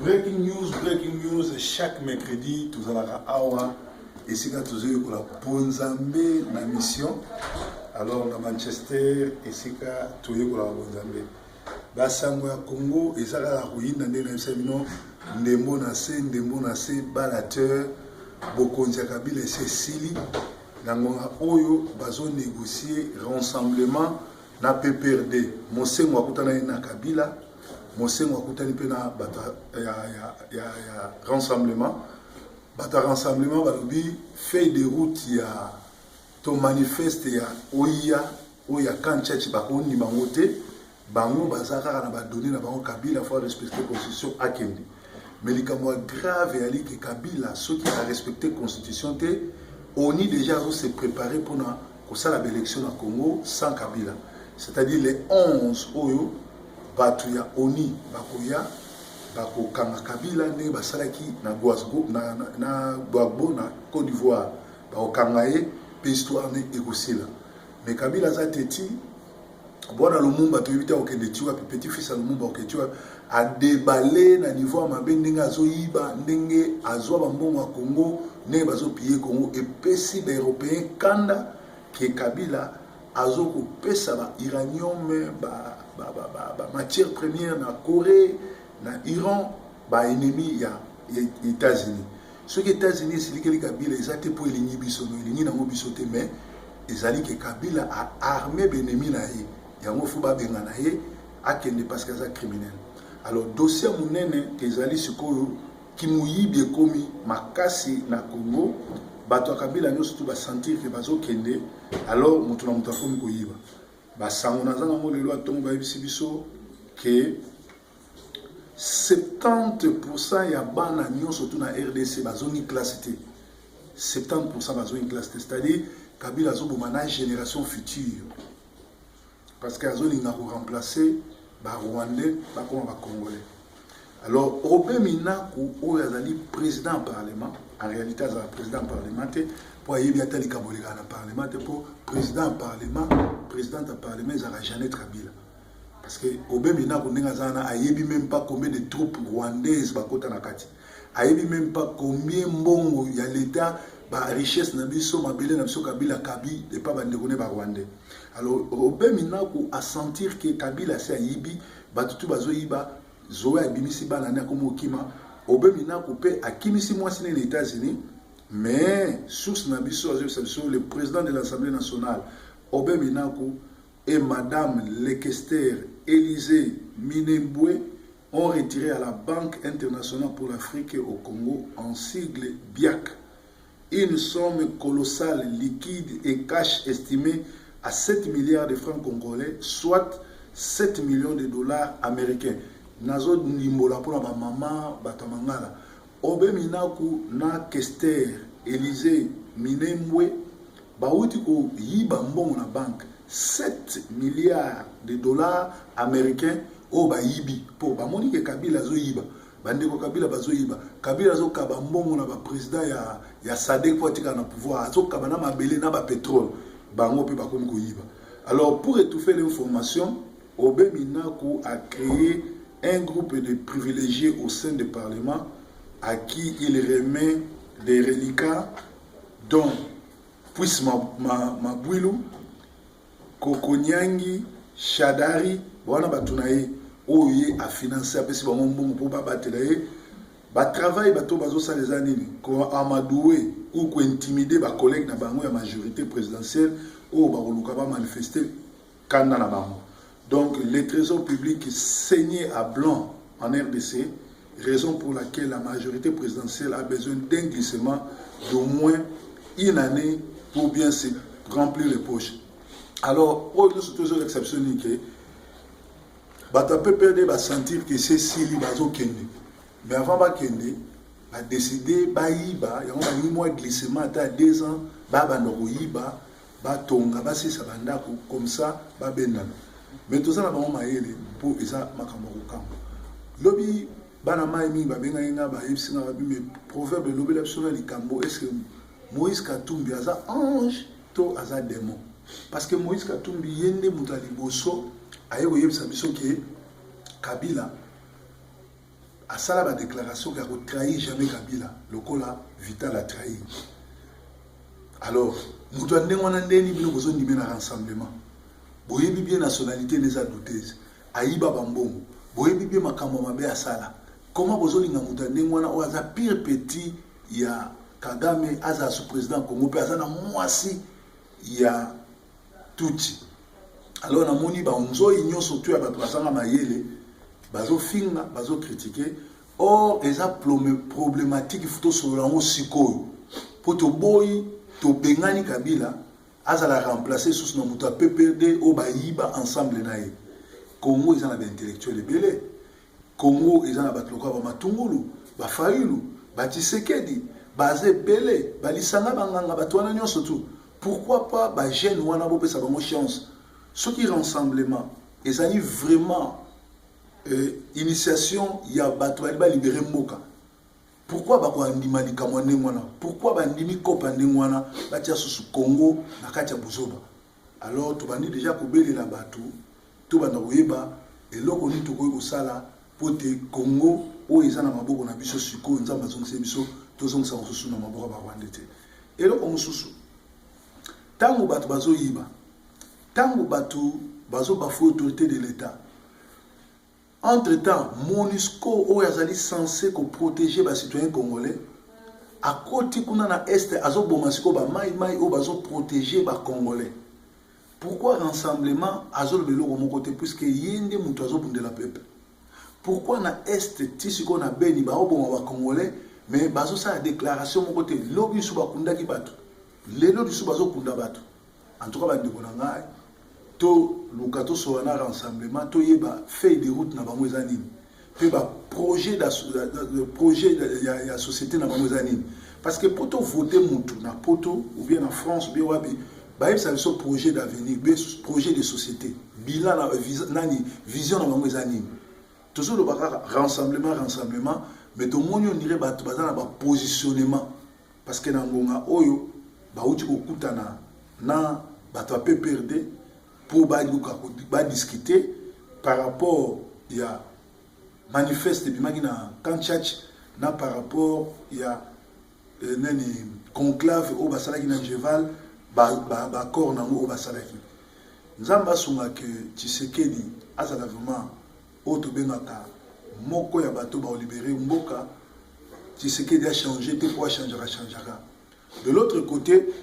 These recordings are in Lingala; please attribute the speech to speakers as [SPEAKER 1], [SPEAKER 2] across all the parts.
[SPEAKER 1] Breaking news, breaking news, chaque mercredi tozalaka awa esika tozoyekola bonzambe na mission. Alors na Manchester esika toyekolaka bonzambe. Basango ya Congo eza kaka koyinda nde nayebisa bino ndembo na se, ndembo na se, balateur bokonzi ya Kabila esi esili na ngonga oyo bazo négocier rassemblement na PPRD. Mosengo akutanaki na Kabila, Mosengo akutani mpe na bato ya rassemblement. Bato ya rassemblement balobi feuille de route ya to manifeste ya oya oyo ya camp Tshatshi bakondima yango te. Bango baza kaka na badonnées na bango. Kabila faut respecter constitution, akende. Mais likambo ya grave eyali ke Kabila soki arespecte constitution te, ONU déjà azo se préparer mpona kosala baélection na Congo sans Kabila, c'est-à-dire les 11 oyo bato ya ONU bakoya, bakokanga Kabila ndenge basalaki na Gbagbo na, na, na na Côte d'Ivoire. Bakokanga ye mpe histoire ne ekosila. Mais Kabila aza teti bwana Lumumba, toyebi te akokende ti wapi. Petit fils ya Lumumba akokende ti wapi? Adebale na niveau ya mabe, ndenge azoyiba, ndenge azwa bambongo ya Congo, ndenge bazopiller Congo, epesi baeuropéen kanda ke Kabila azokopesa bauranium, bamatière ba, ba, ba première na Corée, na Iran, baennemi ya États-Unis. Soki États-Unis esilikeli Kabila, eza te mpo elingi biso, no, elingi nango biso te, mais ezali ke Kabila aarme baennemi na ye. Yango faut babenga na ye akende parce que aza criminel. Alors dossier monene ezali sikoyo kimuyibi ekomi makasi na Congo. Bato ya Kabila nyonso tu basentir ke bazokende, alors moto na moto akomi koyiba. Basango naza nango lelo atongo bayebisi biso ke 70% ya bana nyonso tu na RDC bazongi classe te. 70% bazongi classe te, c'est-à-dire Kabila azoboma na génération future parce que azolinga koremplacer barwandais bakoma bacongolais. Alors Aubin Minaku oyo azali président parlement, en réalité azala président parlement te mpo ayebi ata likambo elekaka na parlement te, mpo président parlement, présidente ya parlement ezalaka Jeannette Kabila, parce que Aubin Minaku ndenge aza wana, ayebi même pas combien de troupes rwandaises bakota na kati, ayebi même pas combien mbongo ya l'État, barichesse na biso, mabele na biso, Kabila kabi epa bandeko ne barwandais. Alors Aubin Minaku asentir ke Kabila asi ayibi, bato tu bazoyiba. Zoe abimisi bana ne, akomi okima. Aubin Minaku mpe akimisi mwasi ne na États-Unis. Mais source na biso azoyebisa biso, le président de l'Assemblée nationale Aubin Minaku et madame Lekester Élysée Minembwe ont retiré à la Banque internationale pour l'Afrique au Congo, en sigle BIAC, une somme colossale liquide et cash estimée à 7 milliards de francs congolais, soit 7 millions de dollars américains. Nazo ndimbola mpona bamama bato ya mangala. Aubin Minaku na Kester Élysée Minembwe bauti koyiba mbongo na banque, 7 milliards de dollars américains oyo bayibi mpo bamoni ke Kabila azoyiba, bandeko Kabila bazoyiba. Kabila azokaba mbongo na baprésident ya SADC mpo atikala na pouvoir, azokaba na mabele na bapétrole, bango mpe bakomi koyiba. Alors pour étouffer l'information, Aubin Minaku a créé un groupe de privilégiés au sein du Parlement à qui il remet des reliquats, dont Puisse Mabwilu, Kokonyangi, Shadari, wana bato na ye oyo ye afinance, apesi bango mbongo mpo babatela ye. Batravail bato bazosala eza nini? Koamadouer ou kointimider bacollègue na bango ya majorité présidentielle oyo bakoluka bamanifeste kanda na bango. Donc les trésors publics saignés à blanc en RDC, raison pour laquelle la majorité présidentielle a besoin d'un glissement d'au moins une année pour bien se remplir les poches. Alors oyo nyonso tozolakisa biso nini? Ke bato ya PPRD basentir ke sesili, bazokende, mais avant bakende badécider bayiba yango. Balingi mwa glissement ata ya 2 ans, babanda koyiba, batonga, basisa bandako, comme ça babendana. Mais toza na bango mayele mpo eza makambo ya kokamba. Lobi bana mai mingi babengaki nga, bayebisi nga babi: "Mais proverbe, elobela biso na likambo, est ce que Moïse Katumbi aza ange to aza démon?" Parce que Moïse Katumbi ye nde moto ya liboso aye koyebisa biso ke Kabila asala ba déclaration ya ko trahir jamais Kabila lokola Vital a trahir. Alors moto ya ndenge wana ndeni bino bozondime na rassemblement, boyebi bien nationalité neza douteuse, ayiba bambongo, boyebi bien makambo mabe asala. Comment bozolinga moto ya ndenge wana oyo aza pire petit ya Kagame azala sous président Congo mpe aza na mwasi ya Tutsi? Alors namoni banzoi nyonso tu ya bato bazanga mayele, bazofinga, bazocritiquer. Or eza problématique, faut tosolola yango sikoyo, mpo toboyi tobengani Kabila azala remplace susu na moto ya PPRD oyo bayiba ensemble na ye. Congo eza na baintellectuel ebele. Congo eza na bato lokola bamatungulu, bafayulu, batshisekedi, baza ebele, balisanga banganga, bato wana nyonso tu. Pourquoi pas bajeune wana bopesa bango chance? Soki rassemblement ezali vraiment initiation ya bato bali balibérer mboka, pourquoi bakoandima likambo ya ndenge wana? Pourquoi bandimi kopa ndenge wana, batia susu Congo na kati ya buzoba? Alors tobandi déjà kobelela bato, tobanda koyeba eloko nini tokoki kosala mpo te Congo oyo eza na maboko na biso sikoyo, Nzambe azongisa biso, tozongisa mosusu na maboko ya Barwandais te. Eloko mosusu, ntango bato bazoyiba, ntango bato bazobafouer autorité de l'État, entre temps MONUSCO oyo azali censé koprotéger bacitoyen congolais akoti kuna na Est, azoboma sikoyo bamaimai oyo bazoprotéger bacongolais. Pourquoi rassemblement azoloba eloko moko te, puisque ye nde moto azobundela peuple? Pourquoi na Est ti sikoyo na Beni baoboma bacongolais, mais bazosala déclaration moko te? Lobi lisusu bakundaki bato, lelo lisusu bazokunda bato. En tout cas, bandeko na ngai, toluka tosola na rassemblement, toyeba feuille de route na bango eza nini, mpe baprojet projet ya société na bango eza nini. Parce que po tovote mutu na poto ou bien na France ou bien wapi, bayebisa biso projet d'avenir, projet de société, bilan na, nani, vision na bango eza nini. Tozoloba kaka rassemblement, rassemblement, mais tomoni on dirait bato baza na bapositionnement, parce que na ngonga oyo bauti kokutana na bato ya PPRD mpo baluka badiscuter par rapport ya manifeste ebimaki na camp Tshatshi, na par rapport ya nani, conclave oyo basalaki na Genval, baaccord ba nango oyo basalaki. Nzambe asunga ke Tshisekedi azala vraiment oyo tobengaka moko ya bato baolibérer mboka. Tshisekedi achange te, mpo achangeaka changeaka. De l'autre côté,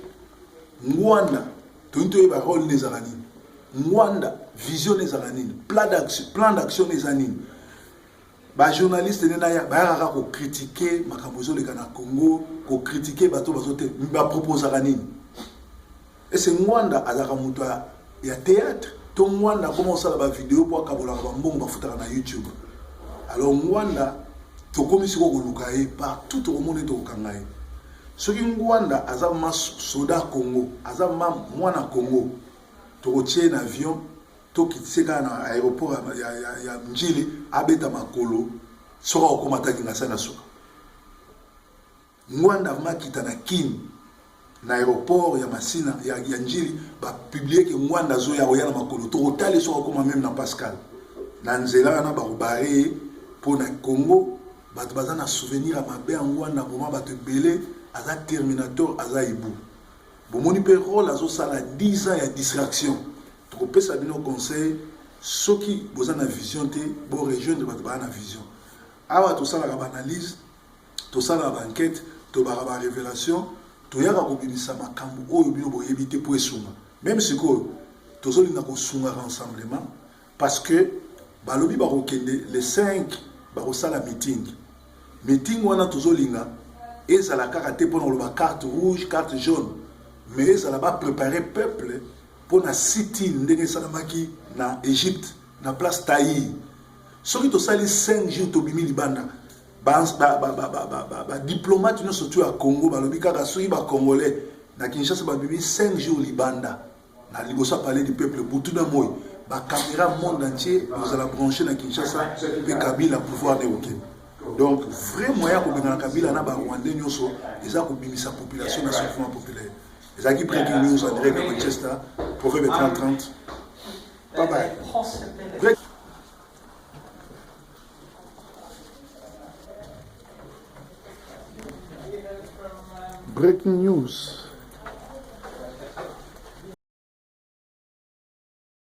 [SPEAKER 1] Ngwanda, toyini toyeba rôle ne ezalaka nini. Ngwanda, vision ne ezalaka nini? Plan d'action ne eza nini? Bajournaliste nde naya bayaka kaka kocritiquer makambo ezoleka na Congo, kocritiquer bato bazo te, baproposaka nini? Ese Ngwanda azalaka moto ya théâtre to Ngwanda akoma kosala bavideo mpo akabolaka bambongo bafutaka na YouTube? Alors Ngwanda, tokomi sikoyo koluka ye partout, tokomona ye, tokokanga ye. Soki Ngwanda aza ma soda Congo, aza ma mwana Congo, tokotie na avion, tokitise kaka na aéroport ya Njili, abeta makolo. Soki akokóma taki nga na suka, Ngwanda makita na Kini na aéroport ya Masina, ya Njili, bapublier ke Ngwanda azoya, koya na makolo. Tokotali soki akóma même na Pascal na nzela wana, bakobarrer ye. Mpo na Congo, bato baza na souvenir ya mabe ya Ngwanda, boma bato ebele, aza terminator, aza ibu. Bomoni mpe rôle azosala 10 ans ya distraction. Tokopesa bino conseil: soki boza na vision te, borejoindre bato baa na vision. Awa tosalaka baanalyse, tosalaka baenquête, tobaka barévélation, toyaka kobimisa makambo oyo bino boyebi te mpo esunga. Même sikoyo tozolinga kosunga rassemblement, parce que balobi bakokende le 5, bakosala meeting. Meeting wana tozolinga ezala kaka te mpona koloba carte rouge, carte jaune, mais ezala bapréparer peuple mpona sit-in ndenge esalamaki na Égypte, na place Tahrir. Soki tosali 5 jours, tobimi libanda, badiplomate nyonso tu ya Congo balobi kaka soki bacongolais na Kinshasa babimi 5 jours libanda na liboso ya Palais du Peuple, butu na moi, bacaméra monde entier ozala branché na Kinshasa, mpe Kabila pouvoir nde kokende. Donc vrai moyen ya kobengana Kabila na barwandais nyonso eza kobimisa population na soulèvement populaire. Ezalaki breaking news en direct de Manchester, Proverbe 30 30. Bye bye. Breaking news.